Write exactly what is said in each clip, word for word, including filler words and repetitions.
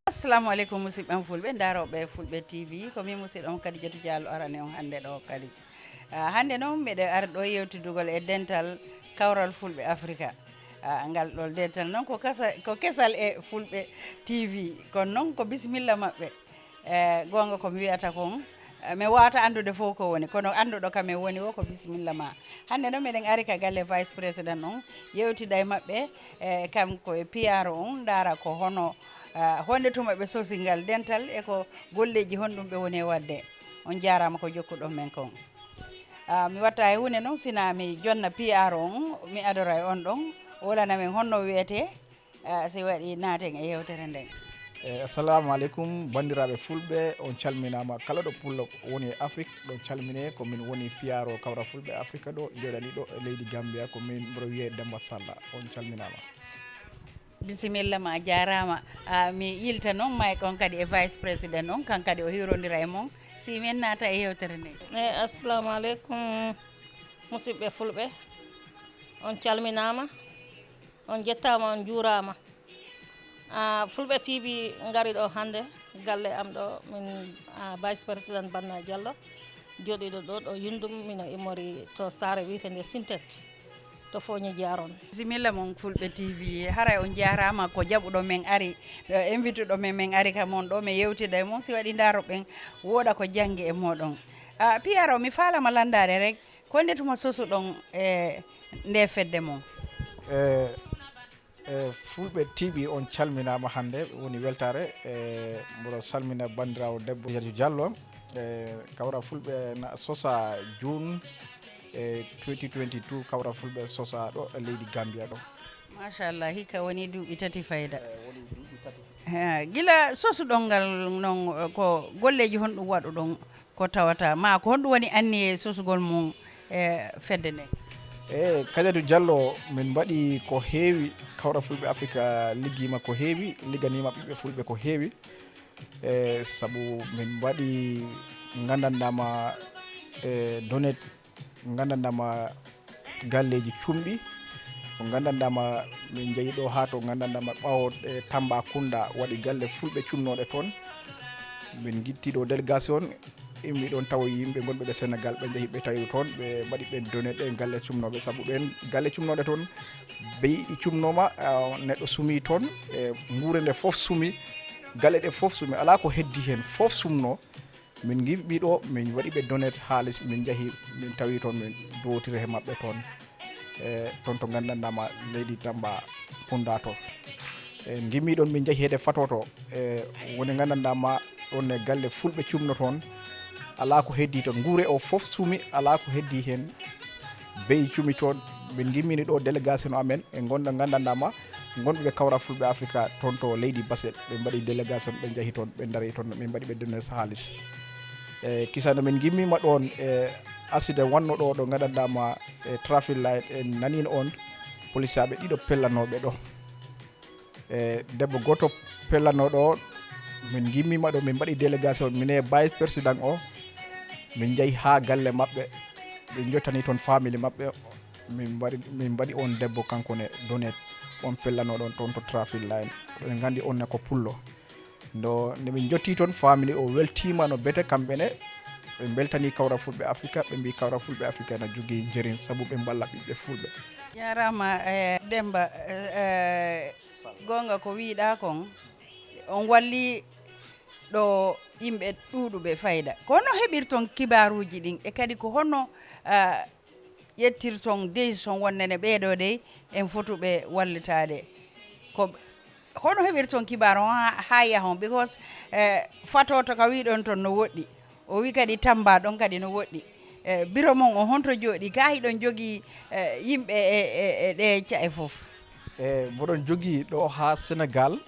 Assalamu aleykum, musidɓam fulɓe, ndarooɓe Fulɓe T V. Ko min musidɗo on Kadijatu Diallo arani on hannde ɗo kadi. Ah, hannde noon, miɗo ari ɗo yewtidugol e dental kawral Fulɓe Afrika. Ah, ngal ɗo dental noon ko kasa-, ko kesal e Fulɓe T V, kono noon ko bisimilla maɓɓe. E, goonga ko mi wiyata kon, e, mi waawata anndude fof ko woni, kono annduɗo kam e woni o ko bisimilla ma. Hannde noon, miɗen ari ka galle vice président on, yewtida e maɓɓe, e, kanko e P R on, ndaara ko hono, e, honde tuma ɓe sosi ngal dental e ko golleeji honɗum ɓe woni e waɗde. On jaaraama ko jokkuɗon men kon. Ah, mi watta e huunde noon, sina mi jonna P R on, mi adora e on ɗon, o wolana men honno wiyetee, ah, si waɗi naaten e yewtere nden. E, assalamu aleykum, banndiraaɓe fulɓe, on calminaama. Kala ɗo pullo woni e Afrik, ɗon calmine, ko min woni P R o Kawra Fulɓe Afrika ɗo, jooɗani ɗo e leydi Gambia, ko min mboɗo wiyee Demba Salla. On calminaama. Bisimilla ma, jaaraama. Ah, mi yilta noon may kon kadi e vice président on, kan kadi o hiwrondira e mon, si min naata e yewtere nde. E, assalamu aleykum, musidɓe fulɓe. On calminaama, on jettaama, on njuuraama. Ah, Fulɓe T V ngari ɗo hannde, galle am ɗo, min, ah, vice président Banna Diallo, jooɗiiɗo ɗo, ɗo Yundum, mino immori to saare wiyeteende Sintet, to Fooñi Jaaron. Bisimilla mon Fulɓe T V, haray on jaaraama ko jaɓuɗo men ari, eh, invituɗo men, men ari ka mon ɗo, men yewtida e mon, si waɗi ndaaro ɓen, wooɗa ko janngi e mooɗon. Ah, P R o, mi faalama lanndaade rek, ko nde tuma sosuɗon, eh, nde fedde mon? E, e, Fulɓe T V on calminaama hannde, woni weltaare. E, mboɗo salmina banndiraawo debbo Yaju Diallo. E, Kawra Fulɓe na sosa June, e, twenty twenty-two, Kawra Fulɓe sosa ɗo e leydi Gambia ɗo. Machallah, hikka woni duuɓi tati fayda. E, woni duuɓi tati. Ha, gila sosuɗon ngal noon, ko golleeji honɗum waɗuɗon? Ko tawata ma ko honɗum woni anniye sosugol mum e fedde nde? E Kadiatou Diallo, min mbaɗi ko heewi, Kawra Fulɓe Afrika liggiima ko heewi, ligganiima ɓiɓɓe Fulɓe ko heewi. E sabu min mbaɗi nganndanɗaama e Donet, nganndanɗaama galleeji cumɗi, ko nganndanɗaama min njeyi ɗo haa to nganndanɗaama ɓaawo e Tambacounda waɗi galle Fulɓe cumnooɗe toon. Min ngitti ɗo délégation, immi ɗoon tawa yimɓe ngonɓe ɓe Sénégal, ɓe njehi ɓe tawi toon, ɓe mbaɗi ɓe Donet ɗe galle cumnooɓe, sabu ɓeen galle cumnooɗe toon, beyɗi cumnooma, ah, neɗɗo sumi toon, e nguure nde fof sumi, galle ɗe fof sumi, alaa ko heddi heen, fof sumnoo. Min ngimmii ɗo, min mbaɗi ɓe Donet haalis, min njahi, min tawi toon, min dowtiri he maɓɓe toon. E toon to nganndanɗaama leydi Tambacounda to. E ngimmii ɗoon, min njahi heede Fatoto. E woni nganndanɗaama ɗoon e galle Fulɓe cumno toon. Alaa ko heddii toon. Nguure o fof sumi, alaa ko heddii heen. Beyi cumi toon. Min ngimmini ɗo délégation amen e ngonɗo nganndanɗaama ngonɓe ɓe Kawra Fulɓe Afrika toon to leydi Basse. Ɓe mbaɗi délégation, ɓe njahi toon, ɓe ndari toon, min mbaɗi ɓe Donet haalis. E kisano min ngimmiima ɗoon e accident wanno ɗo, ɗo nganndanɗaama e traffic light, en naniino on polisaaɓe ɗiɗo pellanooɓe ɗo. E debbo gooto pellanooɗo o, min ngimmiima ɗo, min mbaɗi délégation, min e vice président o, min njehi haa galle maɓɓe, ɓe njottani toon famille maɓɓe, min mbaɗi, min mbaɗi on debbo kanko ne Donet, on pellanooɗo on toon to traffic line, oɗon nganndi on ne ko pullo. Ndo, nde min njottii toon, famille o weltiima no bete kamɓe ne, ɓe mbeltanii Kawra Fulɓe Afrika, ɓe mbii Kawra Fulɓe Afrika na jogii njëriñ sabu ɓe mballa ɓiɓɓe Fulɓe. Jaaraama, eh, Demba, eh, eh, goonga ko wiiɗaa kon, on wallii ɗo yimɓe ɗuuɗuɓe fayda. Ko honno heɓirton kibaaruuji ɗin? E kadi ko honno, ah, ƴettirton décision wonde ne ɓeeɗo dey en fotuɓe wallitaade? Ko hono heɓirton kibaaru on haa, haa yahon? Because, eh, Fatoto ka wiiɗon ton no woɗɗi. O wi kadi Tamba ɗon kadi no woɗɗi. Eh, biro mon on honto jooɗi? Ka hiɗon jogii, eh, yimɓe e, e, e ɗe ca'e fof? E, mboɗon jogii ɗo haa Senegal.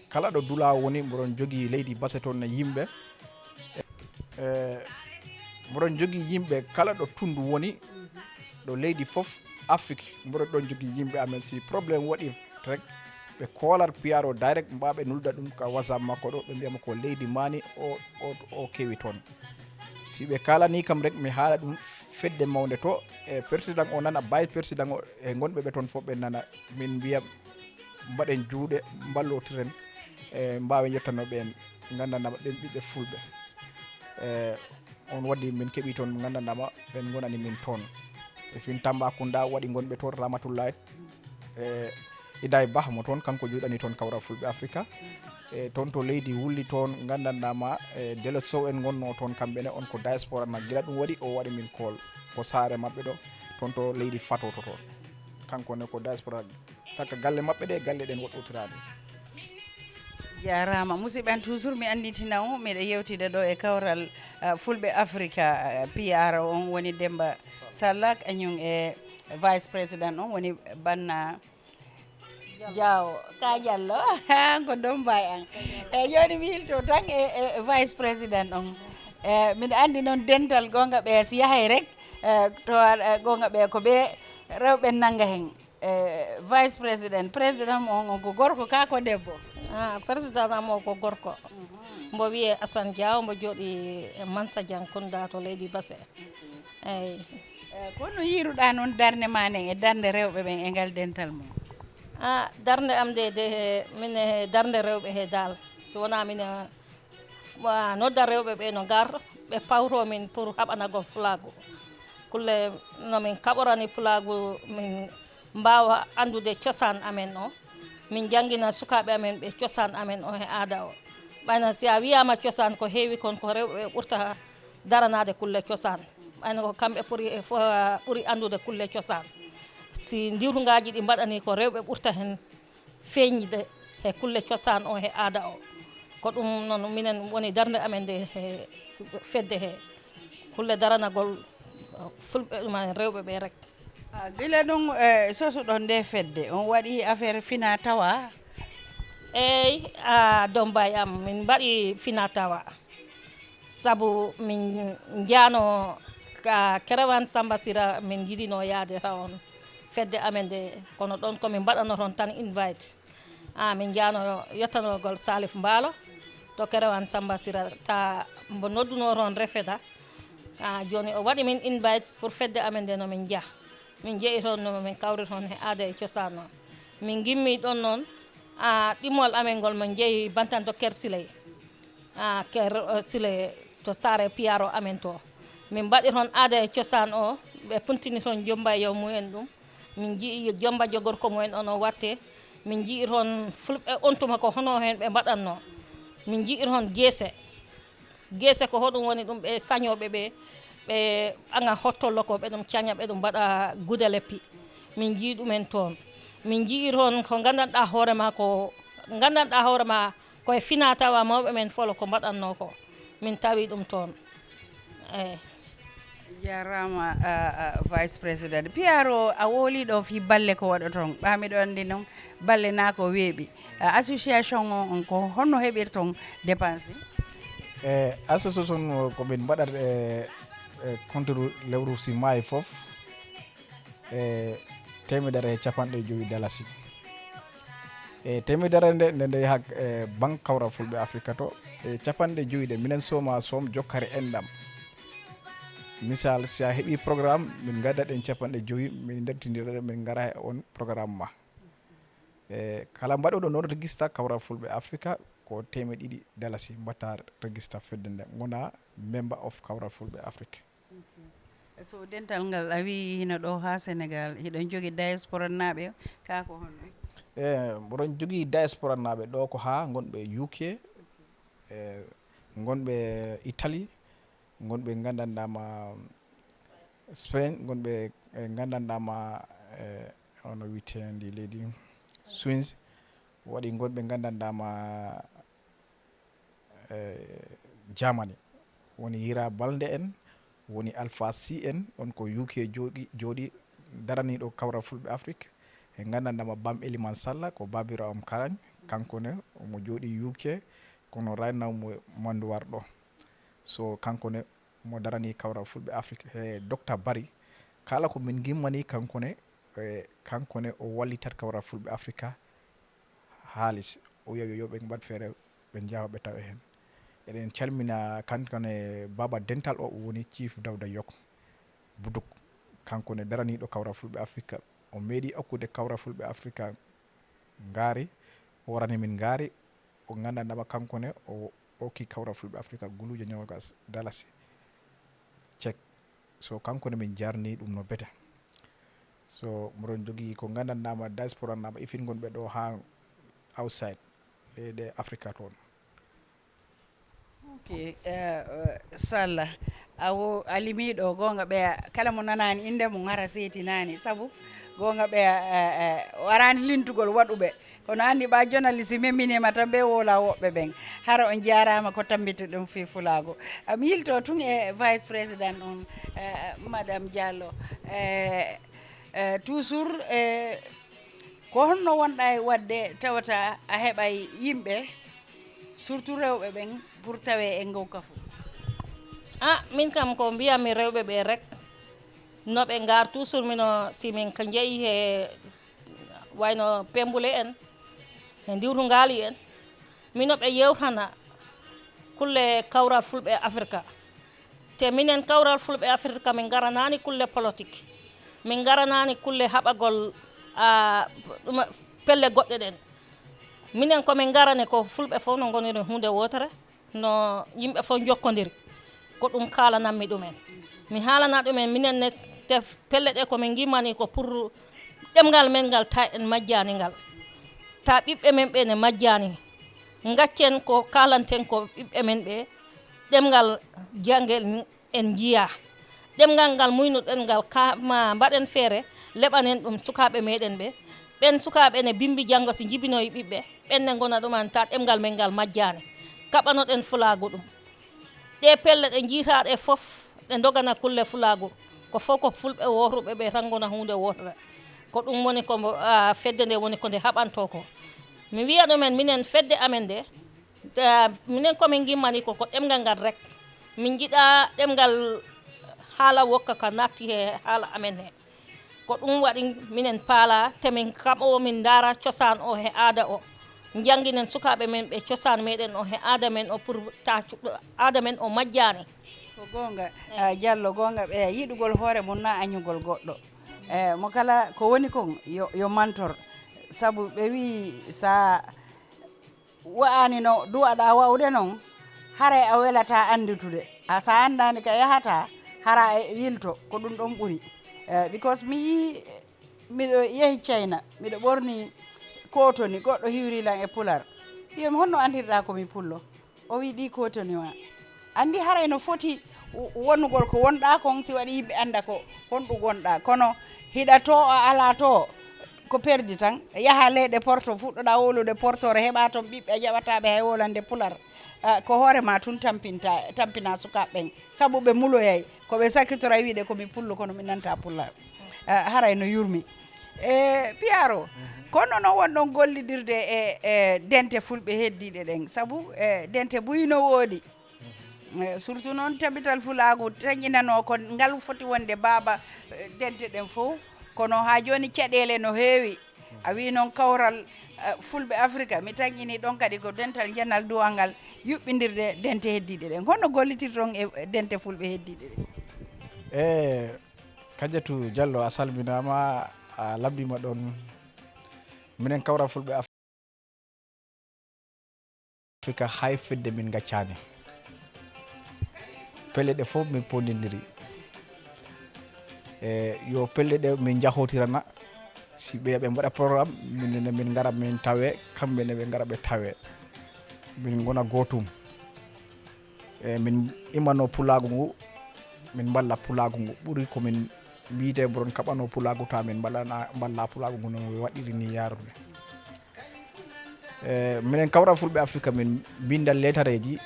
Kala ɗo dula woni, mboɗon jogii leydi Basse toon e yimɓe. E, mboɗon jogii yimɓe kala ɗo tundu woni, ɗo leydi fof, Afrik, mboɗon ɗon jogii yimɓe amen. Si problème waɗi rek, ɓe koolat P R o direct, mbaa ɓe nulda ɗum ka WhatsApp makko ɗo, ɓe mbiyama ko leydi maani o, o, o kewi toon. Si ɓe kaalanii kam rek, mi haala ɗum fedde mawnde to, e président o nana, vice président o, e ngonɓe ɓe toon fof ɓe nana, min mbiya mbaɗen juuɗe, mballotiren, e mbaawen yettanoo ɓeen, nganndanɗaama ɓeen ɓiɓɓe fulɓe. E on waɗi min keɓii toon, nganndanɗaama ɓeen ngonani min toon. E fin Tambacounda waɗi ngonɓe toon, Ramatullahi, e Iday Bah mo toon, kanko jooɗani toon Kawral Fulɓe Afrika. E toon to leydi Wulli toon, nganndanɗaama, e Delo Sow en ngonnoo toon, kamɓe ne, on ko diaspora na, gila ɗum waɗi, o waɗi min kool. Ko saare maɓɓe ɗo, toon to leydi Fato to toon. Kanko ne ko diaspora, takka galle maɓɓe ɗe, galle ɗen woɗɗotiraani. Jaaraama. Musidɓe, toujours mi annditina on, miɗo yewtida ɗo e Kawral, ah, Fulɓe Afrika, ah, P R O on woni Demba Salla, kañum e vice président on woni Banna Diaw, ka Diallo, ko Dombay an. E jooni mi hilto tan e, e vice président on. E miɗo anndi noon dental goonga ɓe si yahay rek, e to, e goonga ɓe ko ɓe rewɓe nannga hen. E vice président, président on, on ko gorko ka ko debbo? Ah, président am o ko gorko. Mbo wiyee Assane Diaw, mbo jooɗi e Mansa Diankunda to leydi Basse. Eyi. E ko no yiiruɗaa noon darnde ma nden e darnde rewɓe ɓen e ngal dental mum? Ah, darnde am nde, de, min e darnde rewɓe he dal. So wonaa min, ah, nodda rewɓe ɓe no ngar, ɓe pawto min pour haɓanagol pulaagu. Kulle no min kaɓorani pulaagu, min mbaawa anndude cosaan amen o. Min njanngina sukaaɓe amen ɓe cosaan amen o he aada o. Ɓayno si a wiyaama cosaan ko heewi kon ko rewɓe ɓe ɓurta daranaade kulle cosaan. Ɓayno ko kamɓe ɓuri, fo-, ɓuri anndude kulle cosaan. Si ndiwtungaaji ɗi mbaɗanii ko rewɓe ɓurta heen feeñde he kulle cosaan o, he aada o. Ko ɗum noon minen woni darnde amen nde he fedde he. Kulle daranagol, uh, fulɓe ɗuma rewɓe ɓe rek. Ah, gila ɗum, eh, sosuɗon nde fedde, on waɗi affaire fina tawa? Eey, a Dombay am, min mbaɗi fina tawa. Sabu min njaano ka Kerewan Samba Sira, min njiɗino yaade tawon fedde amen nde, kono ɗon ko min mbaɗano toon tan invite. Ah, min njaano yettanogol Salif Mbaalo to Kerewan Samba Sira, ta mbo nodduno toon refeta. Ah, jooni o waɗi min invite pour fedde amen nde no min njah. Min njehi toon no min kawri toon he aada e cosaan o. Min ngimmi ɗon noon, ah, ɗimmol amen ngol min njehi Bantan to Ker Siley. Ah, Ker, eh, Siley to saare P R O amen to. Min mbaɗi toon aada e cosaan o, ɓe puntini toon jomba e yaw mumen ɗum. Min njii jomba jogorko mumen on o watte. Min njii toon fulɓe on tuma ko hono heen ɓe mbaɗatno. Min njii toon geese. Geese ko hoɗum woni ɗum? Ɓe sañooɓe ɓe, ɓe ɓaŋa hottollo ko, ɓe ɗum caña, ɓe ɗum mbaɗa gude leppi. Min njii ɗumen toon. Min njii toon ko nganndanɗaa hoore ma ko, nganndanɗaa hoore ma ko e fina tawa mawɓe men folo ko mbaɗatno ko. Min tawi ɗum toon. Eey. Jaaraama, ah, ah, vice président. P R O, a wooli ɗo fii balle ko waɗoton. Ɓaa miɗo anndi noon, balle naa ko weeɓi. Ah, association o on ko honno heɓirton dépense? E association o ko min mbaɗata e, e compte lewru si maayi fof, e teemedere e capanɗe jowi dalasi. E teemedere nde, nde, nde yaha e banque Kawral Fulɓe Afrika to, e capanɗe jowi ɗe minen sooma soom jokkare enɗam. Misal, si a heɓi programme, min ngadda ɗen capanɗe jowi, min ndartindira ɗe, min ngara e on programme ma. E kala mbaɗuɗo noon register Kawral Fulɓe Afrika ko teemeɗe ɗiɗi dalasi mbatta register fedde nde, ngona member of Kawral Fulɓe Afrika. So dental ngal a wii hino ɗo haa Sénégal, hiɗon jogi diaspora naaɓe, kaa ko honno? E mboɗon jogi diaspora naaɓe ɗo ko haa ngonɓe U K, e ngonɓe Italie, ngonɓe nganndanɗaama Spain, ngonɓe e nganndanɗaama, e ono wiyetee ndi leydi, Swiss, waɗi ngonɓe nganndanɗaama, e Germany. Woni Yira Balde en, woni Alpha Sy en, on ko U K jooɗi, jooɗi daraniiɗo Kawral Fulɓe Afrik. E nganndanɗaama Bam Eliman Salla, ko baabiraawo am Karañ, kanko ne omo jooɗi U K, kono right now mo Manduwar ɗo. So kanko ne mo darani Kawral Fulɓe Afrik. E Docteur Bari, kala ko min ngimmani kanko ne, e kanko ne o wallitat Kawral Fulɓe Afrika haalis. O wiya yo, yo ɓe mbaɗ feere ɓe njawa ɓe tawa heen. Eɗen calmina kanko ne baaba dental o, o woni Chief Dawda Yok Buduk. Kanko ne daraniiɗo kawral Fulɓe Afrika. O meeɗi okkude kawral Fulɓe Afrika ngaari, o warani min ngaari, o nganndanɗaama kanko ne o okki kawral Fulɓe Afrika guluuje noogas dalasi. Cek. So kanko ne min jarni ɗum no bete. So mboɗon jogii ko nganndanɗaama diaspora naama ifin gonɓe ɗo haa outside leyɗe Afrika toon. Ok, eh, eh, sallah. Awo a limiiɗo goonga ɓeya kala mo nanaani innde mum hara seetinaani, sabu goonga ɓeya eh, eh, waraani lintugol waɗuɓe. Kono anndi ɓa journaliste memminima tan ɓe wola woɓɓe ɓen. Hara on jaaraama ko tambituɗum fii fulaagu. Am yilto tun e vice président on eh, madame Diallo. Eh, eh, toujours eh, ko honno wonɗa e waɗde tawata a heɓay yimɓe surtout rewɓe ɓen pour tawe e ngow kafu? Ah, min kam ko mbiyammi rewɓe ɓe rek, no ɓe ngar toujours mino si min ka jeeyi he wayno pembule en, he ndiwru ngaali en, mino ɓe yewtana kulle kawral fulɓe Afrika. Te minen kawral fulɓe Afrika min ngaranani kulle politik, min ngaranani kulle haɓagol ah, ɗum pelle goɗɗe ɗen. Minen ko min ngarani ko fulɓe fof no ngoniri hunde wotere, no yimɓe fof jokkodiri. Ko ɗum kaalanammi ɗumen. Mi haalana ɗumen minen ne te pelle ɗe ko min ngimmani ko pour ɗemngal men ngal ta en majjani ngal. Ta ɓiɓɓe men ɓe ne majjani. Gaccen ko kalanten ko ɓiɓɓe men ɓe ɗemngal jangel en njiya. Ɗemngal ngal muynuɗen ngal ka ma mbaɗen feere leɓanen ɗum sukaaɓe meɗen ɓe. Ɓen sukaaɓe ne bimbi janngo si njibinoyi ɓiɓɓe ɓen ne ngona ɗuman ta ɗemngal men ngal majjani. Kaɓanoɗen fulaagu ɗum. Ɗe pelle ɗe njiitaɗe fof ɗe ndogana kulle fulaagu ko fof ko fulɓe wooruɓe ɓe tan ngona huunde wootere. Ko ɗum woni ko mbo- ah, fedde nde woni ko nde haɓanto ko. Mi wiya ɗumen minen fedde amen nde Eh, minen komin ngimmani ko ko ɗemngal ngal rek. Min njiɗa ɗemngal haala wokka ka natti he haala amen he. Ko ɗum waɗi minen paala te min kaɓo min ndaara cosaan o he aada o. Njannginen sukaaɓe men ɓe cosaan meɗen o he aada men o pour ta aada men o majjaani. Ko goonga ah, Jallo goonga ɓe yiɗugol hoore mum na añugol goɗɗo. Eh, mo kala ko woni kon yo, yo mantor sabu ɓe wi sa wa'ani no duwaɗa wa'ude noon haray a welata annditude a sa anndaani ka yahata hara a yilto ko ɗum ɗon ɓuri Eh, because mi yii miɗo yehi China miɗo ɓorni kotoni goɗɗo hiwri lan e pular wiyomi honno anndirɗa ko mi pullo o wi ɗi kotoni ma anndi haray no foti wonugol ko wonɗa kon si waɗi yimɓe annda ko honɗum wonɗa kono hiɗa to a ala to ko perdi tan yaha leyɗe porto fuɗɗoɗa wowlude portore heɓa toon ɓiɓɓe jaɓataɓe hay wolande pular ko hoore ma tun tampinta tampina sukaɓe ɓen sabu ɓe muloyay ko ɓe sakkitora wiide komi pullo kono mi nanta pular haray no yurmi e piyaro kono no wonɗon gollidirde e e dente fulɓe heddiɗe ɗen sabu e dente buy no woodi Eh, surtout noon tabital fulaagu taƴinanoo ko ngal foti wonde baaba eh, dente ɗen fof kono haa jooni caɗeele no heewi a wii noon kawral eh, fulɓe afrika mi taƴini ɗon kadi ko dental njanal duwal ngal yuɓɓindirde dente heddiiɗe ɗen honno gollitirton e dente fulɓe heddiiɗe ɗen e kadiatu diallo a salminaama a labdima ɗon minen kawral fulɓe afrika hay fedde min gaccani pelle ɗe fof min pondidiri e yo pelle ɗe min jahotirana si ɓe ɓe mbaɗa programme minne min ngara min tawe kamɓe ne ɓe ngara ɓe tawe min gona gotum e min imano pulagu ngu min mballa pulagu ngu ɓuri komin mbiyde mboɗon kaɓano pulagu ta min mballana mballa pulagu ngu no waɗiri ni yarude e minen kawral fulɓe afrika min mbinda letareji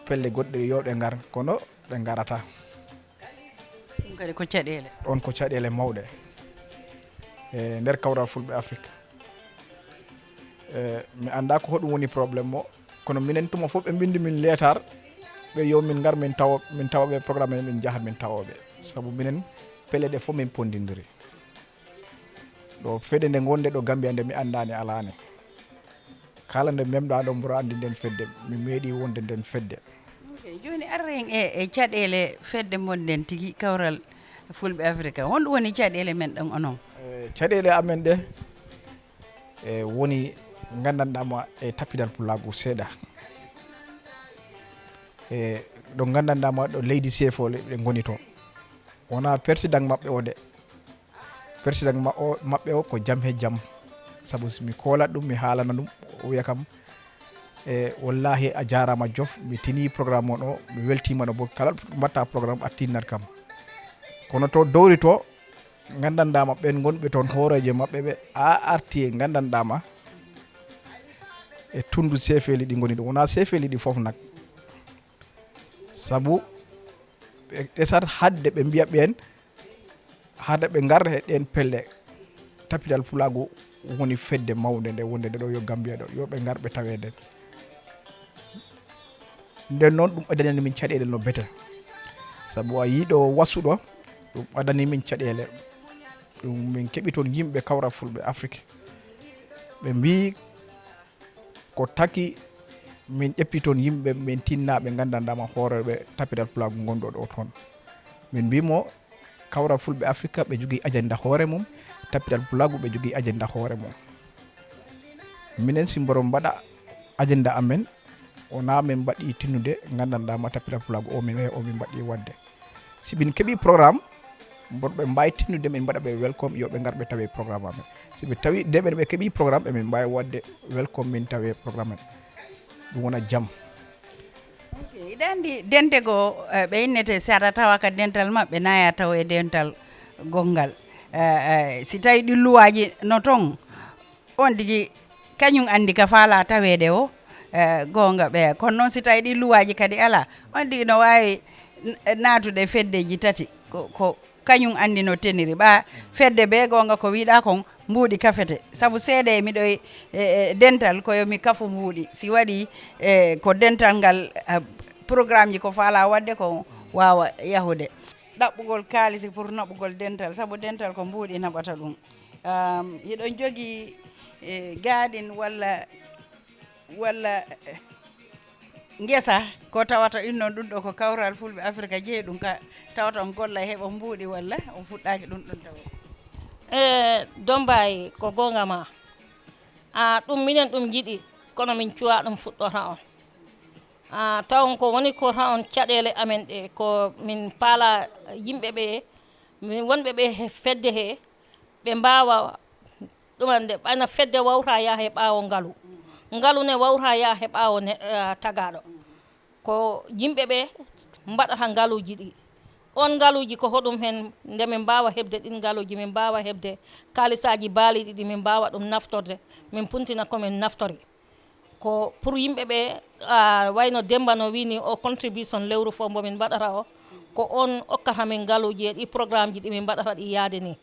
pelle goɗɗe yo ɗe ngar kono ɓe ngarata ɗum kadi ko caɗele on ko caɗele mawɗe e nder kawral fulɓe afrika e mi anda ko hoɗum woni probléme o kono minen tuma fof ɓe mbindi min letar ɓe yo min ngar min tawa min tawa ɓe programme en min jaha min tawa ɓe sabu minen pelle ɗe fof min pondidiri ɗo fede nde gonde ɗo gambia nde mi andani alani Kala nde memɗa ɗo, mboɗo anndi nden fedde, mi meeɗi wonde nden fedde. Ok, jooni arren e, e caɗeele fedde mon nden tigi, Kawral Fulɓe Afrika. Honɗum woni caɗeele men ɗon onon? E, caɗeele amen ɗe, e, woni nganndanɗaama e tappinal pulaagu seeɗa. E, ɗo nganndanɗaama ɗo leydi seefoole ɗe ngoni to. Wonaa persidaŋ maɓɓe o de. Persidaŋ ma-, o, maɓɓe o ko jam he jam. Sabu si mi koolat ɗum, mi haalana ɗum, o wiya kam, e, "Wallaahi a jaaraama jof, mi tinii programme on o, mi weltiima no bo kala ɗo mbaɗta programme a tinnat kam." Kono to dowri to, nganndanɗaama ɓen ngonɓe toon hooreejo maɓɓe ɓe a arti e nganndanɗaama e tunndu seefeeli ɗi ngoni ɗum. Wonaa seefeeli ɗi fof nak. Sabu ɓe ɗesat hadde ɓe mbiya ɓeen, hade ɓe ngar he ɗeen pelle, tapital pulaagu woni fedde mawnde nde wonde nde ɗo yo Gambia ɗo, yo ɓe ngar ɓe tawee nden. Nden noon ɗum addani min caɗeele no bete. Sabu a yii ɗo wasuɗo, ɗum addani min caɗeele. Ɗum min keɓi toon yimɓe Kawral Fulɓe Afrik. Ɓe mbii ko taki min ƴepti toon yimɓe min tinnaaɓe nganndanɗaama hooreeɓe tapital pulaagu ngonɗo ɗo toon. Min mbii mo Kawral Fulɓe Afrika ɓe jogii ajannda hoore mum, tapital pulaagu ɓe jogii ajannda hoore mum. Minen si mboɗo mbaɗa ajannda amen, wonaa min mbaɗi tinnude nganndanɗaama tapital pulaagu o min, o min mbaɗi waɗde. Si min keɓi programme, mboɗo ɓe mbaawi tinnude min mbaɗa ɓe welcome, yo ɓe ngar ɓe tawe programme amen. Si ɓe tawi de ɓe, ɓe keɓi programme, ɓe min mbaawi waɗde welcome min tawe programme amen. Ɗum wona jam. Hiɗa anndi dente goo, eh, ɓe innete si aɗa tawa ka dental maɓɓe, naya taw e dental gonngal. Eh, eh, si tawi ɗi luwaaji no toon, on tigi kañum anndi ka faala taweede o, eh, goonga ɓeya. Kono noon si tawi ɗi luwaaji kadi alaa, on tigi no waawi n-, naatude feddeji tati. Ko, ko kañum anndi no teniri. Ɓa fedde be goonga ko wiɗa kon mbuuɗi kafete. Sabu seede miɗo e, e, e dental ko yo mi kafu mbuuɗi. Si waɗi, eh, ko dental ngal, ah, programme ji ko faala waɗde ko waawa yahude. Ɗaɓɓugol kaalisi pour naɓugol dental, sabu dental ko mbuuɗi naɓata ɗum. Um, hiɗon jogii, eh, gaaɗin walla, walla, eh, ngesa ko tawata innon ɗum ɗo ko Kawral Fulɓe Afrika jeyi ɗum ka tawata on golla heɓa mbuuɗi walla on fuɗɗaaki ɗum ɗon tawa? E Dombayi, ko goonga ma. A, ɗum minen ɗum njiɗi, kono min cuwa ɗum fuɗɗora on. A, tawon ko woni ko rawon caɗeele amen ɗe, ko min paala yimɓe ɓe, min wonɓe ɓe he fedde he, ɓe mbaawa ɗumande, ɓayna fedde wawta yaha he ɓaawo ngalu. Ngalu ne wawta yaha he ɓaawo ne, eh, tagaaɗo. Ko yimɓe ɓe mbaɗata ngaluuji ɗi. On ngaluuji ko hoɗum hen nde min mbaawa heɓde ɗin ngaluuji, min mbaawa heɓde kaalisaaji baaliiɗi ɗi min mbaawa ɗum naftorde, min puntina ko min naftori. Ko pour yimɓe ɓe, ah, wayno Demba no wiini o contribution lewru fof mbo min mbaɗata o, ko on okkata min ngaluuji e ɗi programme ji ɗi min mbaɗata ɗi yaade ni.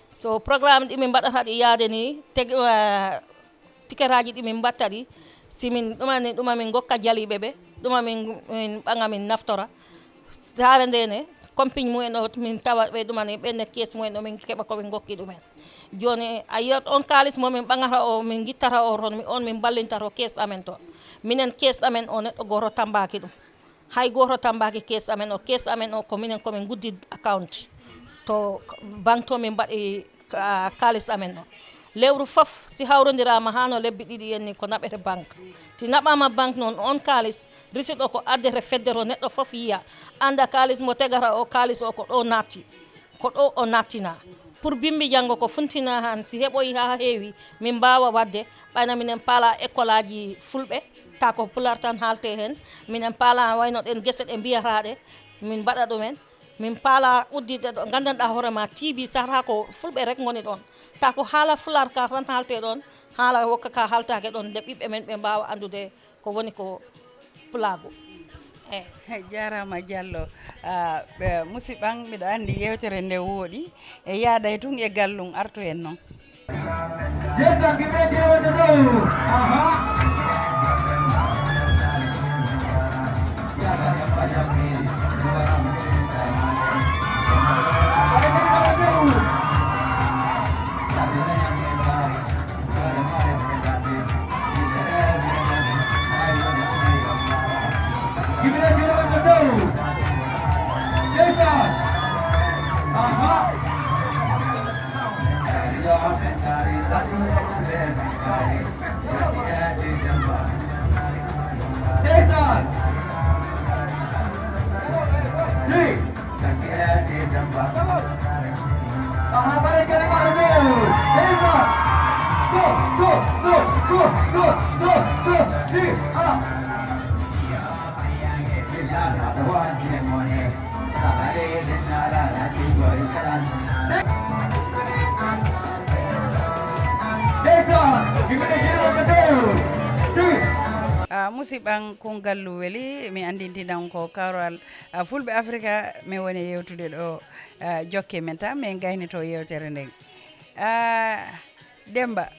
So programme ɗi min mbaɗata ɗi yaade ni, teg-, ah, tiketaaji ɗi min mbatta ɗi, si min ɗumani, ɗuma min ngokka jaliiɓe ɓe, ɗuma min, min ɓaŋa min naftora. Saare nde ne, compagnie mumen o, min tawa ɓe ɗumani, ɓe ne kees mumen o, min keɓa ko ɓe ngokki ɗumen. Jooni, a yiyat on kaalis mo min ɓaŋata o, min ngittata o toon, mi, on min ballintato kees amen to. Minen kees amen o, neɗɗo gooto tambaaki ɗum. Hay gooto tambaaki kees amen o. Kees amen o, ko minen ko min nguddi account to banque to min mbaɗi ka-, kaalis amen o. Lewru fof, si hawrondiraama haa no lebbi ɗiɗi en ni, ko naɓete banque. Ti naɓaama banque noon, on kaalis, receipt o ko addete fedde to, neɗɗo fof yiya, annda kaalis mo tegata o, kaalis o ko ɗo naatti. Ko ɗo o nattina. Pour bimbi janngo ko funtina han, si heɓoyi haa heewi, min mbaawa waɗde, ɓayna minen paala école aji fulɓe, ta ko pular tan haalte heen. Minen paala wayno ɗen gese ɗe mbiyataaɗe, min mbaɗa ɗumen. Min paala udditde ɗo nganndanɗaa hoore ma, T V sahata ko fulɓe rek ngoni ɗon. Ta ko haala fular ka tan haalte ɗon, haala wokka ka haaltaake ɗon, nde ɓiɓɓe men ɓe mbaawa anndude ko woni ko pulaagu. Eh. Jaaraama Jallo. Ah, ɓe, musidɓe am, miɗo anndi yeewtere nde wooɗi, e yaaday tun e gallum, artu en noon. Yes, sir. Give me a kilometer. Aha. Ah, musidɓam, Koungallu weli, mi anndintinan ko Kawral, ah, Fulɓe Afrika, min woni yewtude ɗo, ah, jokke men tan, min gaynito yewtere nden. Ah, Demba,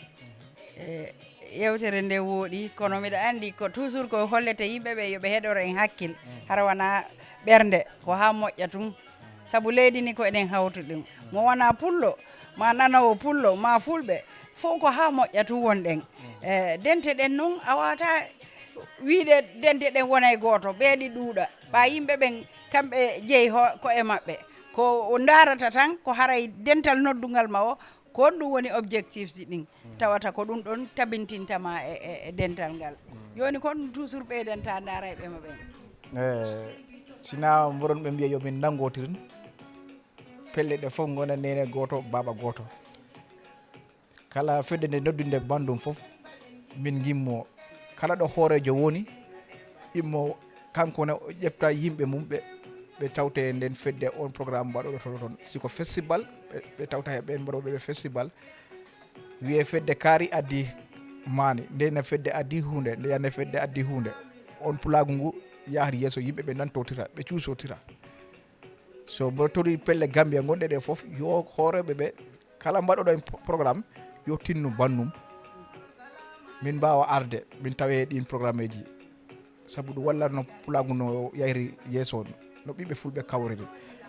eh, yewtere nde wooɗi, kono miɗa anndi ko toujours ko hollete yimɓe ɓe yo ɓe heɗoro en hakkil, hara wona ɓernde, ko haa moƴƴa tun. Sabu leydi ni ko eɗen hawtu ɗum. Mo wona pullo, ma nanowo pullo, ma fulɓe, fof ko haa moƴƴa tun wonɗen. Eh, dente ɗen noon, a wata wiide dente ɗen wona e gooto, ɓeeɗi ɗuuɗa. Ɓa yimɓe ɓen, kamɓe jeyi ho-, ko e maɓɓe. Ko o ndaarata tan, ko haray dental noddungal ma o, ko on ɗum woni objectif ji ɗin. Tawata ko ɗum ɗon tabintinta ma e, e, e dental ngal. Jooni kon toujours ɓeydanta ndaarayɓe ma ɓen. Eh, sina mboɗon ɓe mbiya yo min nanngotirin, pelle ɗe fof ngona neene gooto, baaba gooto. Kala fedde nde noddunde banndum fof, min ngimmo. Kala ɗo hooreejo woni, immo kanko ne o ƴefta yimɓe mum ɓe, ɓe tawte e nden fedde, on programme mbaɗoɗo toon toon. Si ko festival, ɓe, ɓe tawta he ɓeen mbaɗooɓe ɓe festival. Wiye fedde kaari addi maani, nde ne fedde addi huunde, nde ne fedde addi huunde. On pulaagu ngu yahri yeeso, yimɓe ɓe nantotira, ɓe cuusotira. So mboɗo tori pelle Gambia gonɗe ɗe fof, yo hooreeɓe ɓe, kala mbaɗoɗo en pro-, programme, yo tinnu bannum. Min mbaawa arde, min tawe ɗin programmeeji. Sabu ɗum wallatno pulaagu no yahri yeeso, no ɓiɓɓe fulɓe kawriri.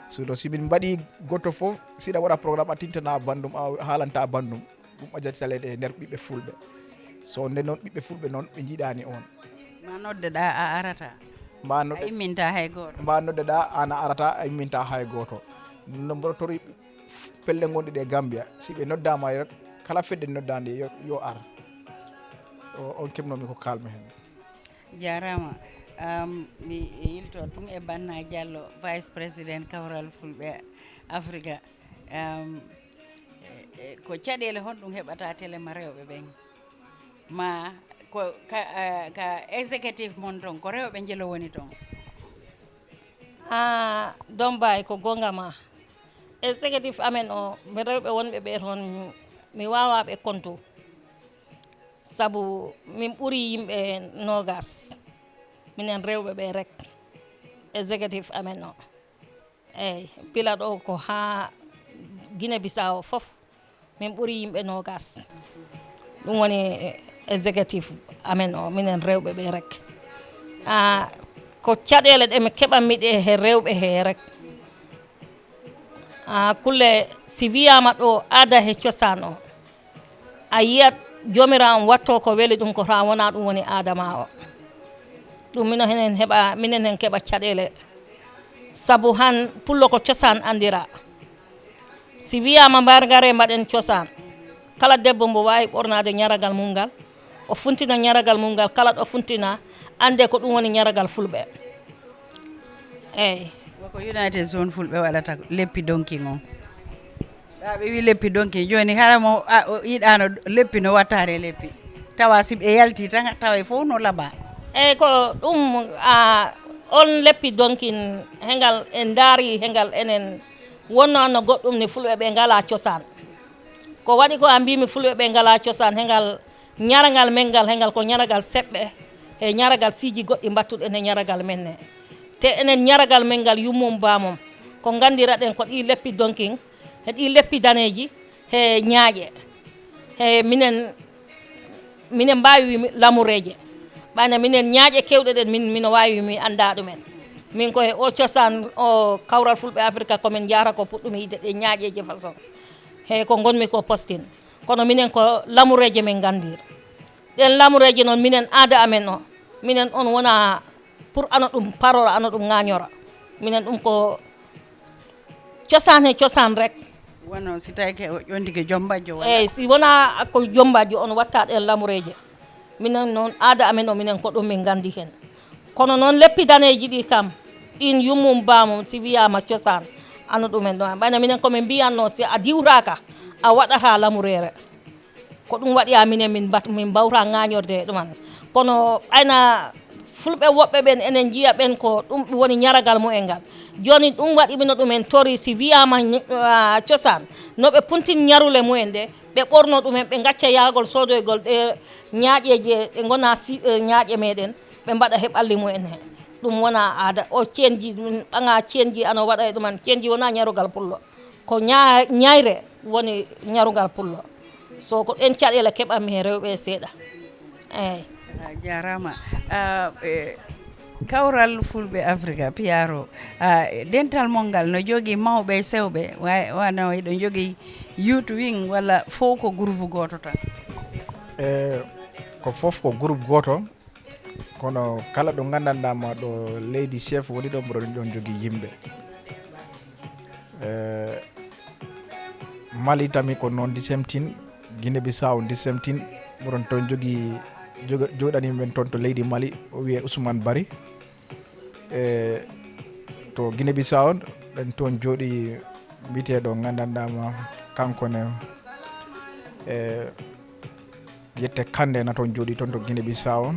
So ɗo, si min mbaɗi goto fof, siɗa waɗa programme, a tintana banndum, a haalanta banndum, ɗum ɓajata caɗeele e nder ɓiɓɓe fulɓe. So nde noon, ɓiɓɓe fulɓe noon, ɓe njiɗaani on. Ma noddeɗa, a arata. Ma nodde-, a imminta hay gooto. Ma noddeɗa, an a arata, a imminta hay gooto. No mboɗo tori pelle gonɗe ɗe Gambia, si ɓe noddaama rek, kala fedde noddaande yo, yo ar. O, on keɓnomi ko kaalmi heen. Jaaraama. Am, mi yilto tun e Banna Diallo, Vice Président Kawral Fulɓe Afrika. Am, e, e, ko caɗeele honɗum heɓata télé ma rewɓe ɓen? Ma ko ka, eh, ka exécutif mon ton, ko rewɓe njelo woni ton? Ah, Dombay, ko gonga ma. Exécutif amen o, mi rewɓe wonɓe ɓe toon, mi, mi wawa ɓe kontu. Sabu min ɓuri yimɓe nogas. Minen rewɓe ɓe rek. Exécutif amen o. Eyyi, bila ɗo ko haa Guinée Bissau fof, min ɓuri yimɓe nogas. Ɗum woni exécutif amen o, minen rewɓe ɓe rek. Ah, ko caɗeele ɗe mi keɓanmi ɗe he rewɓe he rek. Ah, kulle si wiyama ɗo aada he cosaan o, a yiyat Joomiraaɗo on watto ko weli ɗum, ko haa wonaa ɗum woni aada ma o. Ɗum mino henen heɓa, minen hen keɓa caɗeele. Sabu han pullo ko cosaan anndira. Si wiyaama mbar ngare mbaɗen cosaan, kala debbo mbo waawi ɓornaade ñaragal mum ngal, o funtina ñaragal mum ngal, kala ɗo funtina, annde ko ɗum woni ñaragal fulɓe. Eey. Ko United Zone Fulɓe waɗata leppi donkin on. Ɓa ɓe wi leppi donkin, jooni hara mo, a, o yiɗaano leppi no wattaade leppi. Tawa si ɓe yalti tan, tawa e fof no laba. Eey, ko ɗum, a, on leppi donkin, hengal en ndaari, hengal enen wonno no goɗɗum ni fulɓe ɓe ngalaa cosaan. Ko waɗi ko a mbiimi fulɓe ɓe ngalaa cosaan, hengal ñaragal men ngal, hengal ko ñaragal seɓɓe, he ñaragal siiji goɗɗi mbattuɗen he ñaragal men ne. Te enen ñaragal men ngal yummum baamum, ko nganndiraɗen ko ɗi leppi donkin, he ɗi leppi daneeji, he ñaaƴe. He minen, minen mbaawi mi-, lamureeje. Ɓayna minen ñaaƴe kewɗe ɗen, min, mino waawi mi annda ɗumen. Min ko he o cosaan, o kawral fulɓe Afrika ko min njahata ko puɗɗumi yiɗde ɗe ñaaƴeeje façon. He ko ngonmi ko postin. Kono minen ko lamureeje min nganndir. Ɗen lamureeje noon, minen aada amen o, minen on wona pour ano ɗum parora, ano ɗum ŋaañora. Minen ɗum ko Cosaan he cosaan rek. Wano si tawi ke o ƴondike jombajjo wala? Eyyi, si wonaa ko jombajjo, on watta ɗen lamureeje. Minen noon, aada amen o, minen ko ɗum min nganndi heen. Kono noon leppi daneeji ɗi kam, ɗin yummum baamum, si wiyaama cosaan, ano ɗumen ɗo. Ɓayna minen ko min mbiyatno, si a diwtaaka, a waɗataa lamureere. Ko ɗum waɗi a minen min mbat-, min mbawta ŋaañorde e ɗuman. Kono ɓayna fulɓe woɓɓe ɓen enen njiya ɓen ko ɗum woni ñaragal mumen ngal. Jooni ɗum waɗi mino ɗumen tori si wiyaama ñi-, ah, cosaan, no ɓe puntin ñarule mumen ɗe, ɓe ɓorno ɗumen, ɓe ngacca yahgol soodoygol ɗe ñaaƴeeje ɗe ngona si-, eh, ñaaƴe meɗen, ɓe mbaɗa he ɓalli mumen he. Ɗum wona aada. O ceenji, ɗum ɓaŋa ceenji ano waɗa e ɗuman. Ceenji wona ñarugal pullo. Ko ña-, ñayre woni ñarugal pullo. So ko ɗen caɗeele keɓanmi he rewɓe seeɗa. Eyyi. A jaaraama. Ah, eh, Kawral Fulɓe Afrika, P R O, ah, dental mon ngal no jogii mawɓe e sewɓe, wa-, wano hiɗo jogii youth wing walla fof ko groupe gooto tan? E ko fof ko groupe gooto, kono kala ɗo nganndanɗaa ma ɗo leydi chef woni ɗo, mboɗon ɗon jogii yimɓe. E Mali tami ko noon the same thing, Guinée Bissau the same thing, mboɗon toon jogii joga-, jooɗanii men toon to leydi Mali, o wiyee Ousmane Bari. E to Guinée Bissau, ɗen toon jooɗii mbiyeteeɗo nganndanɗaa ma, kanko ne, e yette Kande na toon jooɗii toon to Guinée Bissau.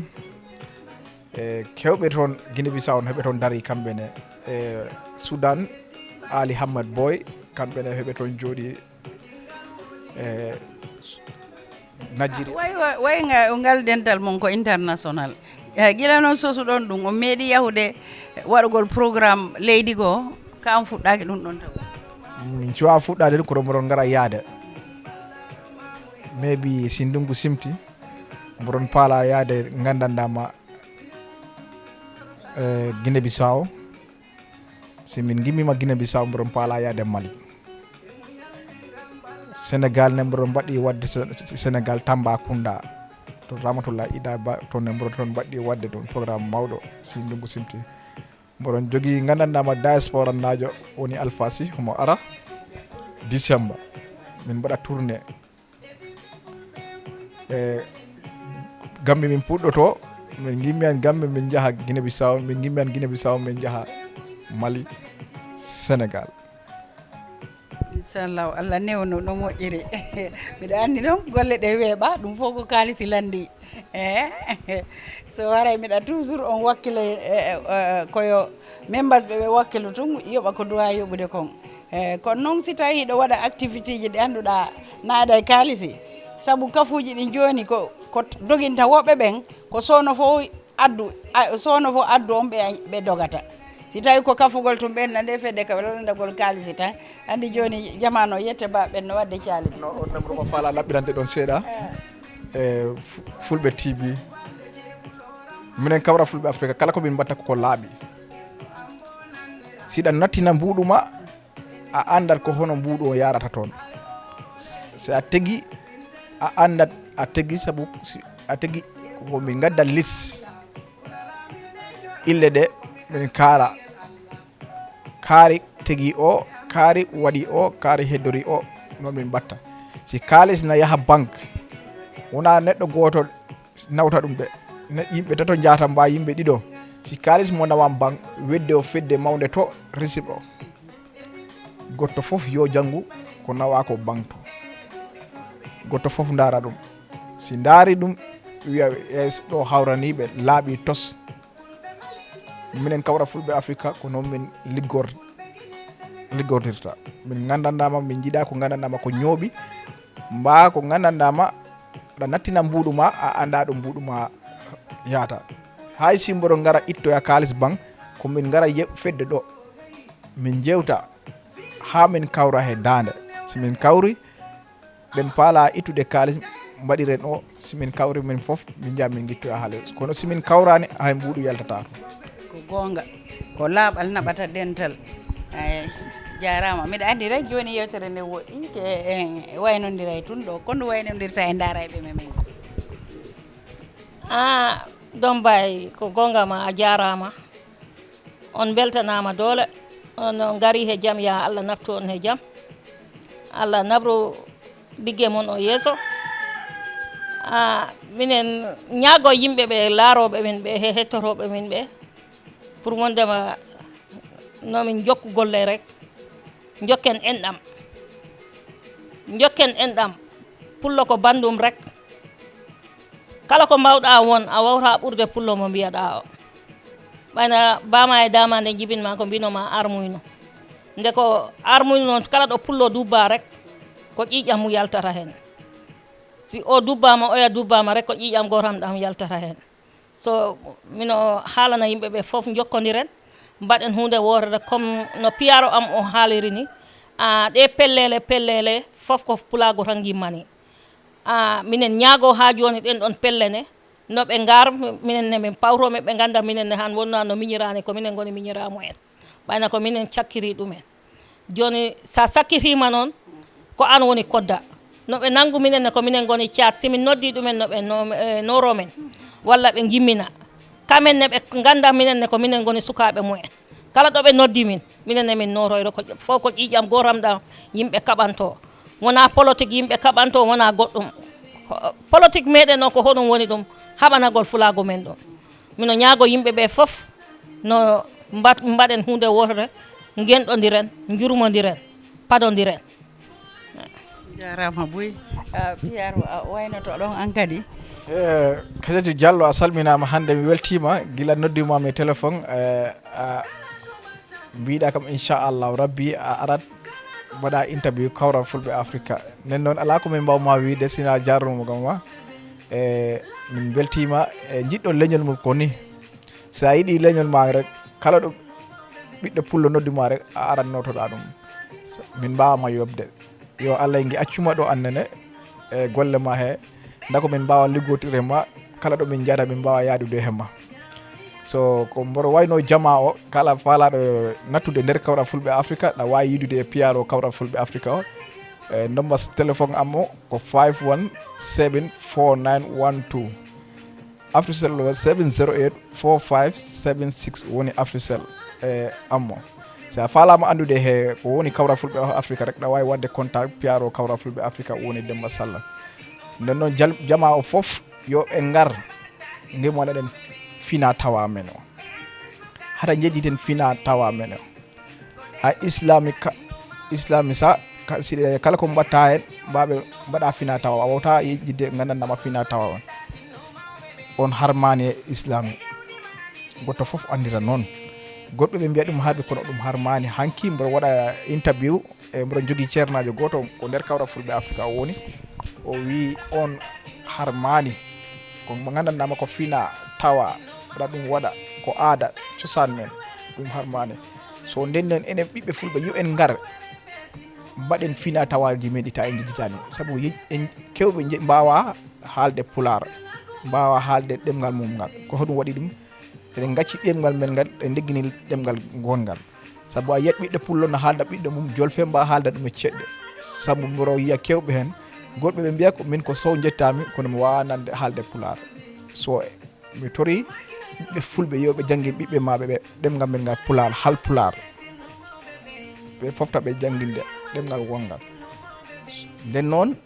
E kewɓe toon Guinée Bissau, heɓe toon darii kamɓe ne. E Soudan, Ali Hamad Boy, kamɓe ne heɓe toon jooɗii. E Najiri. Way, way, way nga-, ngal dental mon ko international. Eh, gila noon sosuɗon ɗum, on meeɗi yahude waɗugol programme leydi goo, ka on fuɗɗaaki ɗum ɗon taw? Min cuwa fuɗɗaade, kono mboɗon ngara yaade. Maybe si ndungu simti, mboɗon paala yaade nganndanɗaa ma, eh, Guinée Bissau. Si min ngimmiima Guinée Bissau, mboɗon paala yaade Mali. Sénégal ne, mboɗon mbaɗi waɗde Se-, Sénégal Tambacounda. To Ramatoulaye Ida Ba, toon ne mboɗon toon mbaɗi waɗde ɗum programme mawɗo, si ndungu simti. Mboɗon jogii nganndanɗaa ma diasporanaajo woni Alpha Sy, homo ara décembre. Min mbaɗa tournée. E Gambie min puɗɗoto, min ngimmi an Gambie, min njaha Guinée Bissau, min ngimmi an Guinée Bissau, min njaha Mali, Sénégal. Inchallahu, Allah newno no moƴƴiri. Miɗa anndi noon golle ɗe weeɓa, ɗum fof ko kaalisi lanndi. E so waray miɗa toujours on wakkile, e, e, e, koyo members ɓe ɓe wakkilu tun yoɓa ko duwa yoɓude kon. E kono noon si tawi hiɗo waɗa activité ji ɗi annduɗa na aada e kaalisi, sabu kafuuji ɗin jooni ko, ko doginta woɓɓe ɓen, ko soono fof addu, a, soono fof addu on ɓe, ɓe dogata. Si tawi ko kafugol tun ɓen na nde fedde ka ɓe lalandagol kaalisi tan, anndi jooni jamaanu o yette ba ɓen no waɗde caaliti. No on namru ko faala laɓɓirande ɗon seeɗa. E Fu-, Fulɓe T V, minen Kawral Fulɓe Afrika, kala ko min mbatta ko, ko laaɓi. Siɗa nattina mbuuɗu ma, a anndat ko hono mbuuɗu o yaarata toon. S-, si a tegi, a anndat a tegi, sabu si a tegi ko min ngaddat lis ille ɗe, min kaala kaari tegi o, kaari waɗi o, kaari heddori o, noon min mbatta. Si kaalis na yaha banque, wonaa neɗɗo gooto nawta ɗum de. Ne-, yimɓe tato njaata mba, yimɓe ɗiɗo. Si kaalis mo nawan banque, wedde o fedde mawnde to risip o. Goɗɗo fof yo janngu ko nawa ko banque to. Goɗɗo fof ndaara ɗum. Si ndaari ɗum, wiya, "Es, ɗo hawrani ɓe laaɓi tos." Minen Kawral Fulɓe Afrika ko noon min liggor-, liggordirta. Min nganndanɗaama, min njiɗa ko nganndanɗaama ko ñooɓi, mba ko nganndanɗaama aɗa nattina mbuuɗu ma, a annda ɗo mbuuɗu ma yaata. Hay si mboɗo ngara ittoya kaalis banque, ko min ngara ye-, fedde ɗo, min njewta haa min kawra he daande. Si min kawri, ɗen paala ittude kaalis, mbaɗiren o, si min kawri min fof, min njaha min ngittoya haalis. Kono si min kawraani, hay mbuuɗu yaltata toon. Ko goonga, ko laaɓal naɓata dental. Eey, jaaraama. Miɗa anndi rek jooni yewtere nde woɗɗi, ke en waynondiray tun ɗo. Ko ndu waynondirta e ndaarayɓe men ɓen? Ah, Dombay, ko goonga ma, a jaaraama. On mbeltanaama doole. On ngari he jam, ya Allah naftu on he jam. Allah nabru ligge mon o yeeso. Ah, minen ñaago yimɓe ɓe laarooɓe min ɓe, he hettotooɓe min ɓe, pour wondema nomin jokku golle rek, jokken enɗam, jokken enɗam. Pullo ko bandum rek. Kala ko mbawɗa won, a wawta ɓurde pullo mo mbiyaɗa o. Ɓayna bama e dama nde jibinma ko mbino ma armuyno. Nde ko armuyno noon, kala ɗo pullo dubba rek, ko ƴiiƴam mu yaltata heen. Si o dubbama, oya dubbama rek, ko ƴiiƴam gotam ɗam yaltata heen. So mino haalana yimɓe ɓe fof, jokkondiren, mbaɗen huunde wootere, comme no piyaro am o haaliri ni. A, ɗe pellele, pellele, fof ko pulaagu tan ngimmani. A, minen ñaago haa jooni ɗen ɗon pelle ne, no ɓe ngar, minen ne min pawto, men ɓe ngannda minen ne han wonna no miñiraani, ko minen ngoni miñira mumen. Ɓayna ko minen cakkiri ɗumen. Jooni, sa sakkitiima noon, ko aan woni kodda. No ɓe nanngu minen ne, ko minen ngoni caat. Si min noddi ɗumen, no ɓe no-, eh, nooro men, walla ɓe ngimmina. Kamen ne ɓe ngannda minen ne, ko minen ngoni sukaaɓe mumen. Kala ɗo ɓe noddi min, minen ne min nooroyro. Ko fof ko ƴiiƴam gootam ɗam yimɓe kaɓanto. Wona politique yimɓe kaɓanto, wona goɗɗum. Politique meɗen o, ko hoɗum woni ɗum? Haɓanagol fulaagu men ɗum. Mino ñaago yimɓe ɓe fof, no mbat-, mbaɗen huunde wootere, ngenɗondiren, njurmondiren, padondiren. Jarama buy. Ah, Pierre, a waynoto ɗon an kadi? E, Kadiatou Diallo, a salminama hannde, mi weltima gila noddimami e téléphone. E, a mbiɗa kam inchallahu rabbi a arat mbaɗa interview kawral fulɓe africa. Nden noon ala ko min mbawma wiide sina jarnuma gam ma. E, min beltima e jiɗɗo leñol mum ko ni. Sa yiɗi leñol ma rek, kala ɗo ɓiɗɗo pullo nodduma rek, a aran notoɗa ɗum. Min mbawama yobde. Yo Allah ngi accuma ɗo annene e golle ma he. Nda ko min mbawa liggotire ma, kala ɗo min jahata min mbawa yadude he ma. So ko mboɗo wayno jama o, kala falaɗo nattude nder kawral fulɓe africa, ɗa wawi yidude e piyaro kawral fulɓe africa o. E nomba téléphone am o ko five one seven four nine one two. Africell o seven zero eight four five seven six woni Africell e ammo. Si a falama andude he ko woni kawral fulɓe o africa rek, ɗa wawi wadde contact piyaro kawral fulɓe africa woni Demba Salla. Nden noon jal-, jama o fof yo en ngar ngimon eɗen fina tawa men o. Hata jejjiten fina tawa men o. Ha islami ka, islami sa ka, si, kala ko mbatta hen, mbaɓe mbaɗa fina tawa, a wawta yejjidde gandanɗama fina tawa on. On harmani e islami. Goto fof andira noon. Goɗɓe ɓe mbiya ɗum harɓe kono ɗum harmani. Hanki mboɗo waɗa interview e mboɗo jogui ceernajo goto ko nder kawral fulɓe africa o woni. O wi on harmani. Ko mo gandanɗama ko fina tawa, waɗa ɗum waɗa ko aada cosaan men, ɗum harmani. So nden noon enen ɓiɓɓe fulɓe yo en ngar mbaɗen fina tawaji men ɗi ta en jejjitani, saabu en kewɓe mbawa haalde pulaar, mbawa haalde ɗemgal mum ngal. Ko hoɗum waɗi ɗum? Eɗen gacci ɗemgal men ngal, ɗe ndeggini ɗemgal gongal. Saabu a yiyat ɓiɗɗo pullo no haalda ɓiɗɗo mum jolfe mba haalda ɗum e ceɗɗe. Saabu mboɗo yiya kewɓe hen, goɗɓe ɓe mbiya ko min ko sow jettami kono mi wawa nande haalde pulaar. So mi tori ɓiɓɓe fulɓe yo ɓe janngin ɓiɓɓe maɓɓe ɓe ɗemngal men ngal pulaar, hal pulaar. Ɓe fofta ɓe jannginde ɗemngal wonngal. Nden noon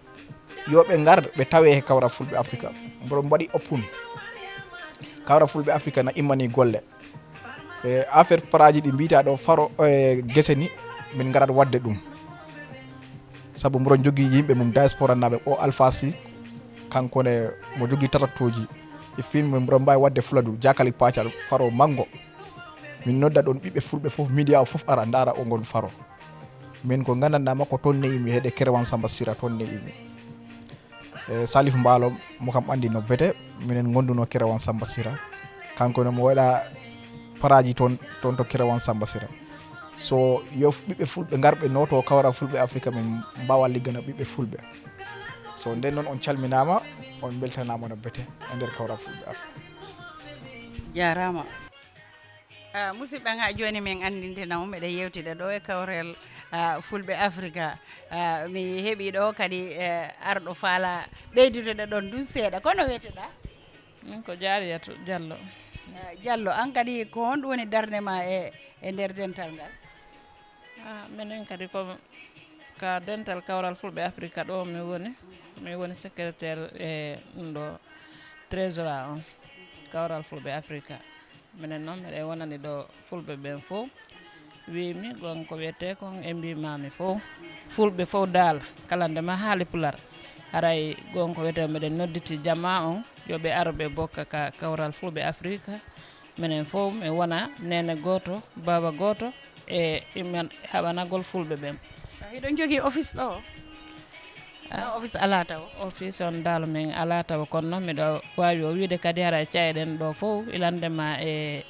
yo ɓe ngar ɓe tawe he kawral fulɓe afrika. Mboɗo mbaɗi oppun kawral fulɓe afrika na immani golle. E affaire paraji ɗi mbiyta ɗo faro e gese ni, min ngarat wadde ɗum. Sabu mboɗon jogii yimɓe mum diaspora naɓe o alpha si, kanko ne mo jogii tatattoji e film mboɗo mbawi wadde fuladu jakali pacal faro mango. Min nodda ɗon ɓiɓɓe fulɓe fof, média o fof ara ndara o ngol faro. Min ko gandanɗa makko toon ne imi heɗe kerewan samba sira toon ne imi. E salif mbaalo mo kam andi no bete, minen gonduno kerewan samba sira. Kanko ne mo waɗa paraji toon toon to kerewan samba sira. So yo ɓiɓɓe fulɓe ngarɓe noto kawra fulɓe afrika min mbawa liggana ɓiɓɓe fulɓe. So nden noon on calminama, on beltanama no bete e nder kawra fulɓe afrika. Jarama. Ah, musidɓe an, ha joni min andintinama meɗen yewtida ɗo e kawrel ah, fulɓe afrika. Ah, mi heeɓi ɗo kadi eh, arɗo faala ɓeydude ɗon ɗum seeɗa, kono weteɗa? Min ko Jariyatu Diallo. Ah, Diallo, an kadi ko honɗum woni darde ma e, e nder dental ngal? Ah, minen kadi ko ka dental kawral fulɓe Afrika ɗo mi woni. Mi woni secrétaire e ɗum ɗo trésora on kawral fulɓe Afrika. Minen noon miɗen wonani ɗo fulɓe ɓen fof. Wiimi gon ko wiyetee kon e mbimami fof. Fulɓe fof daal kala nde ma haali pular. Haray gon ko wiyetee miɗen nodditi jama on yo ɓe aro ɓe bokka ka kawral fulɓe Afrika. Minen fof mi wona neene gooto, baaba gooto e iman haɓanagol fulɓe ɓen. Hiɗon jogii office ɗo? Ah. Ɗo office alaa taw? Office on daal min alaa taw, kono noon miɗo waawi o wiide kadi hara cayeɗen ɗo fof ilandema e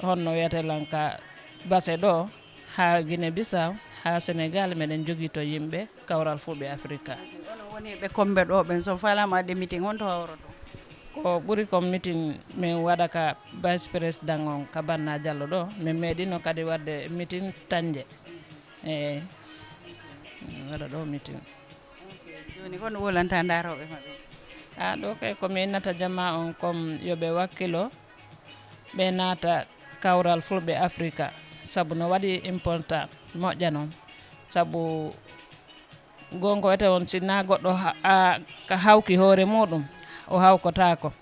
honno wiyete lan ka base ɗo haa Guinée Bissau haa Sénégal meɗen jogii to yimɓe kawral fulɓe Afrika. Onon woni ɓe kombe ɗo ɓen so faalama waɗde meeting honto hawroto? Ko ɓuri kon meeting min waɗa ka vice président on ka Banna Diallo ɗo. Min meeɗino kadi waɗde meeting Tanje. Eyi. Min waɗa ɗo meeting. Jooni kon wolanta ndaroɓe maɓɓe? A ɗo kay ko mi innata jama on comme yo ɓe wakkilo ɓe naata kawral fulɓe Afrika sabu no waɗi important moƴƴa noon sabu gonga wiyete on si na goɗɗo ha- a- ka hawki hoore muɗum o hawkotaako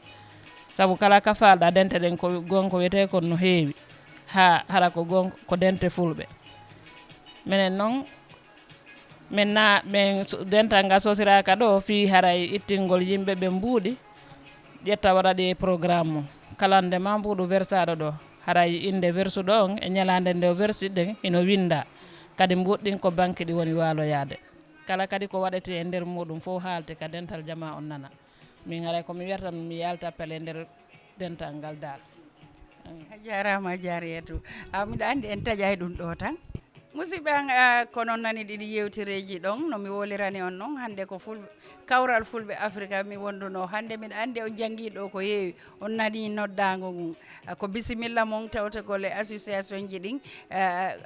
sabu kala ka falɗa dente ɗen ko gonga wiyete kon no heewi ha hara ko gonga ko dente fulɓe minen noon min na min dental ngal sosiraka ɗo fii haray ittingol yimɓe ɓe mbuuɗi ƴetta waɗa ɗi e programme mum kala nde ma mbuuɗu versaɗo ɗo haray inde versuɗo on e ñalande nde o versi ɗen hino winda kadi mbuuɗi ɗin ko banque ɗi woni waloyade kala kadi ko waɗete e nder muɗum fof haalte ka dental jama on nana min haray ko mi wiyata mi yalta appel e nder dental ngal dal. A jarama jariyatu. A miɗa andi en taƴay ɗum ɗo tan. Musidɓe an, ko non nani ɗiɗi yewtereji ɗon no mi wolirani on non hande ko ful kawral fulɓe afrika mi wonduno hande miɗa andi on jangi ɗo ko yeewi on nani noddago ngun. Ko bisimilla mon tawtegol e association ji ɗin.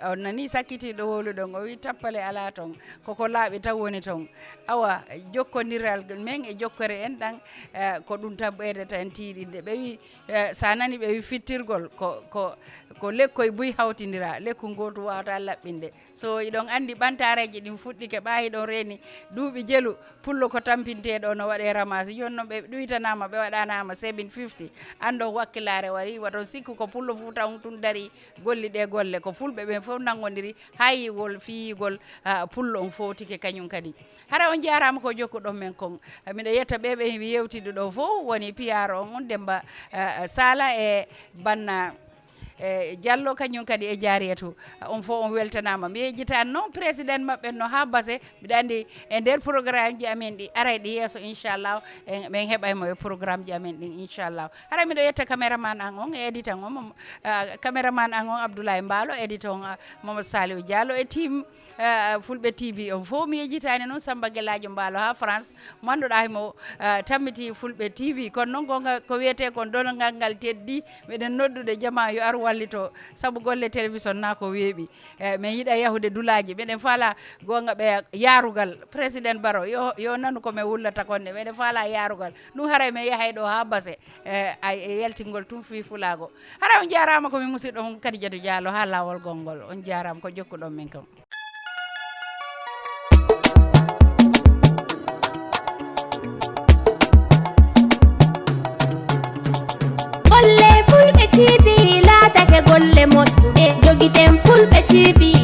On nani sakkitiɗo woluɗon o wi tappale ala ton koko laaɓi taw woni ton. Awa jokkodiral men e jokkere en ɗan ko ɗum tan ɓeydata en tiiɗinde ɓe wi Eh, sa nani ɓe wi fittirgol ko, ko, ko lekkoy buy hawtindira, lekku ngotu wawata laɓɓinde. So iɗon andi ɓantareji ɗin fuɗɗike ɓa hiɗon reeni duuɓi jelu pullo ko tampinteɗo no waɗe ramasi joni noon ɓe ɗuytanama ɓe waɗanama seven fifty andon wakkilare wari waton sikku ko pullo fuuta on tun dari golli ɗe golle ko fulɓe ɓen fof nangodiri hayigol fiyigol ah, pullo on fowtike kañum kadi. Hara on jarama ko jokkuɗon men kon. Miɗo yetta ɓe ɓe yewtiɗo ɗo fof woni piyaro on on Demba Sala e Banna e Diallo kañum kadi e Jariyatu. On fof on weltanama. Mi yejjitani noon président maɓɓe no ha base. Miɗo andi e nder programme ji amen ɗi aray ɗi yeeso inchallah. Min heɓay mo e programme ji amen ɗin inchallah. Hara miɗo yetta caméraman an on e éditan on. Caméraman an on Abdoulaye Mbaalo éditan on Mamadou Saliou Diallo e team. Fulɓe T V on fof mi yejjitaani noon Sammba Gelaajo Mbaalo haa France mannduɗaa himo tammiti Fulɓe T V kono noon goonga ko wiyetee kon dolngal ngal teddii meɗen noddude jamaa yo ar wallito sabu golle télévision naa ko weeɓi min yiɗa yahude dulaaji meɗen faalaa goonga ɓe yaarugal président Baro yo yo nanu ko min wullata kon ne meɗen faalaa yaarugal ɗum haray min yahay ɗo haa base a yaltingol tun fii fulaago. Hara on jaaraama ko mi musiɗɗo on Kadijatu Diallo haa laawol gonngol. On jaaraama ko jokkuɗon min kam. Golle Fulɓe T V laatake golle moƴƴuɗe. Jogiten Fulɓe T V